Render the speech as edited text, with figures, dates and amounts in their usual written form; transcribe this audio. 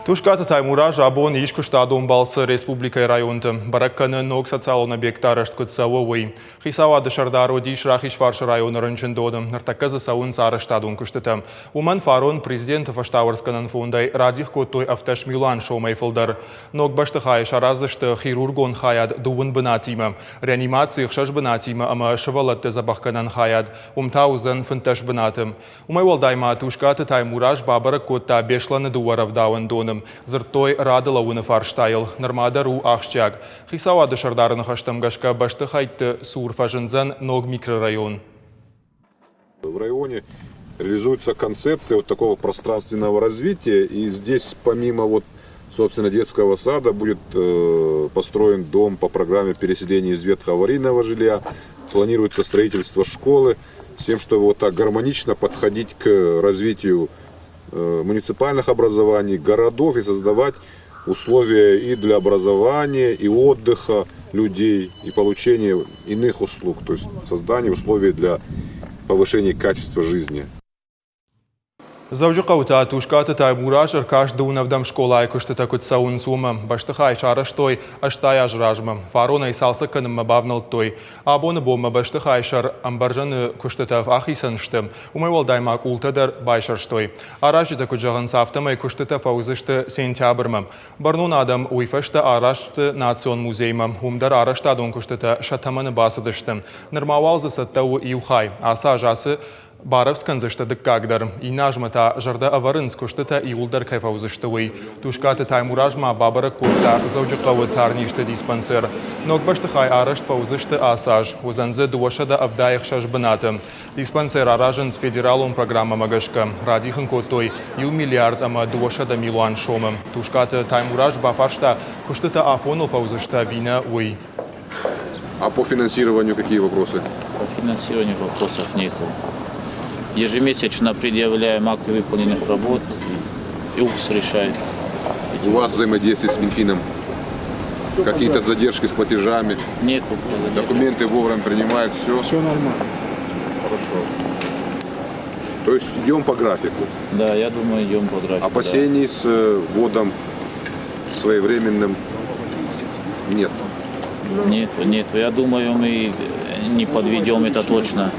Тускъаты Таймураз абон ис куыстадон балцы республикӕйы районты. Бӕрӕг кӕны ног социалон объекттӕ арӕзт куыд цӕуы, уый. Хицауады сӕрдар уыдис Рахизфарсы районы рынчындоны. Ныртӕккӕ дзы цӕуынц арӕзтадон куыстытӕ. Уымӕн фарон президенты фӕстауӕрцгӕнӕн фондӕй радих кодтой 17 милуан сомӕй фылдӕр. Ног бӕстыхайы сараздзысты хирургон хайад дыууын бынатимӕ, реанимацийы ӕхсӕз бынатимӕ ӕмӕ сывӕллӕтты дзӕбӕхгӕнӕн хайад. Уым та уыдзӕн 15 бынаты. Уымӕй уӕлдай ма Тускъаты Таймураз бабӕрӕг кодта Беслӕны дыууӕ рӕвдауӕндоны. Дзырдтой рады лӕууыны фарстайыл. Нырма дӕр у ахсджиаг. Хицауады сӕрдары ныхӕстӕм гӕсгӕ бӕстыхӕйтты цур фӕзындзӕн ног микрорайон. В районе реализуется концепция вот такого пространственного развития. И здесь помимо вот, собственно, детского сада будет построен дом по программе переселения из ветхого аварийного жилья. Планируется строительство школы с тем, чтобы вот так гармонично подходить к развитию муниципальных образований, городов и создавать условия и для образования, и отдыха людей, и получения иных услуг, то есть создание условий для повышения качества жизни. Дзӕуджыхъӕуы та Тускъаты Таймураз ӕркаст дыууын скъолайы куыстытӕ куыд цӕуынц, уымӕ. Бӕстыхай сарӕзтой 80 азы размӕ. Фарон ӕй цалцӕг кӕнынмӕ бавнӕлдтой. Абоны бонмӕ бӕстыхайы сӕр ӕмбӕрзӕны куыстытӕ ахицӕн сты. Уымӕй уӕлдай ма къултӕ дӕр байсӕрстой. Аразджытӕ куыд зӕгъынц, афтӕмӕй куыстытӕ фӕуыдзысты сентябрмӕ. Бӕрнон адӕм уый фӕстӕ араст Национ музеймӕ. Уым дӕр арӕзтадон куыстытӕ сӕ тӕмӕны бацыдысты. Нырма уал дзы цӕттӕ у иу хай. Ацы аз ацы Барӕвдз кӕндзысты дыккаг дӕр. Иннӕ азмӕ та зӕрдӕ ӕвӕрынц, куыстытӕ иууылдӕр кӕй фӕуыдзысты, уый. Тускъаты Таймураз ма бабӕрӕг кодта Дзӕуджыхъӕуы тарнизты диспансер. Ног бӕстыхай арӕзт фӕуыдзысты ацы аз. Уыдзӕн дзы 276 бынаты. Диспансер аразынц федералон программӕмӕ гӕсгӕ. Радих ын кодтой иу миллиард ӕмӕ 200 милуан сомы. Тускъаты Таймураз бафарста, куыстытӕ афоныл фӕуыдзысты ӕви нӕ, уый. А по финансированию какие вопросы? По финансированию вопросов нету. Ежемесячно предъявляем акты выполненных работ, и УКС решает. У вас взаимодействие с Минфином? Какие-то задержки с платежами? Нету. Документы вовремя принимают, все? Все нормально. Хорошо. То есть идем по графику? Да, я думаю, идем по графику. Опасений с вводом своевременным нет? Нету, нету. Я думаю, мы не подведем это точно.